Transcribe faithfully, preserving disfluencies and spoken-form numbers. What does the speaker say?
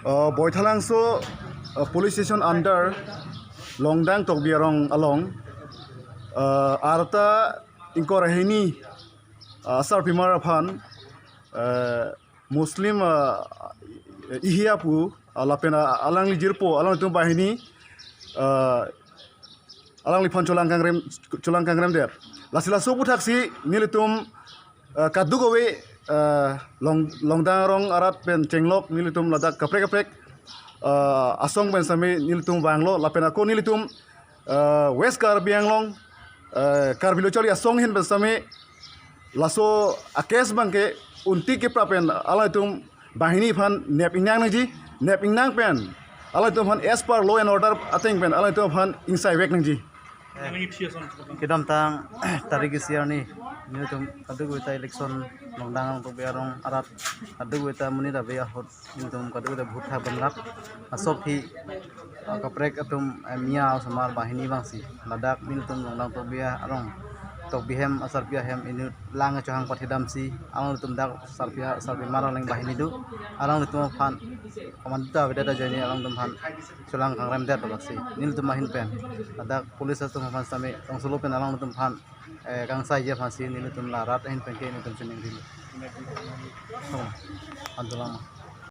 Uh, Baithalangso uh, police station under Longdang Tokbi arong along, uh, arta ingkoi ra hini, uh, asarpimar aphan, uh, Muslim, uh, Ihiya pu, uh, lapen, uh, alangli jirpo, alangtum banghini, uh, alangliphan cholang kangrem, cholang kangrem det. Lasi laso aputhaksi nelitum, uh, kadokave, uh, Long, Longdang arong arat pen chenglok nelitum ladak kaprek kaprek, uh, asong pen sitame nelitum vanglo lapen ako nelitum, uh, West Karbi Anglong, uh, Karbi Lo Charli Asong ahin pen sitame laso a-case abangke unti kepra pen alangtum banghini aphan nep ingnang nangji, nep ingnang pen alangtum aphan as per law and order ateng pen alangtum aphan ingsai vek nangji. Kedamtang tarik isi arni nelitum kadokave ta election Longdang Tokbi arong arat kadokave ta monit ave ahut nelitum kadokave ta vote thap damlak. Asok hi, ah, kaprek atum, eh, Miya osomar banghini vangsi ladak nelitum Longdang Tokbi arong Tokbi hem asarpi ahem inut lang chohang pathidamsi alangtum dak sarpi, sarpimar along banghini do, alangtum aphan komantu avedet ajoine alangtum aphan cholang kangrem det laksi nelitum ahin pen ladak police atum aphan sitame tongsolo pen alangtum aphan, eh, kangsaiji aphansi nelitum la rat ahin pen ke nelitum chiningri. Oh, antulang.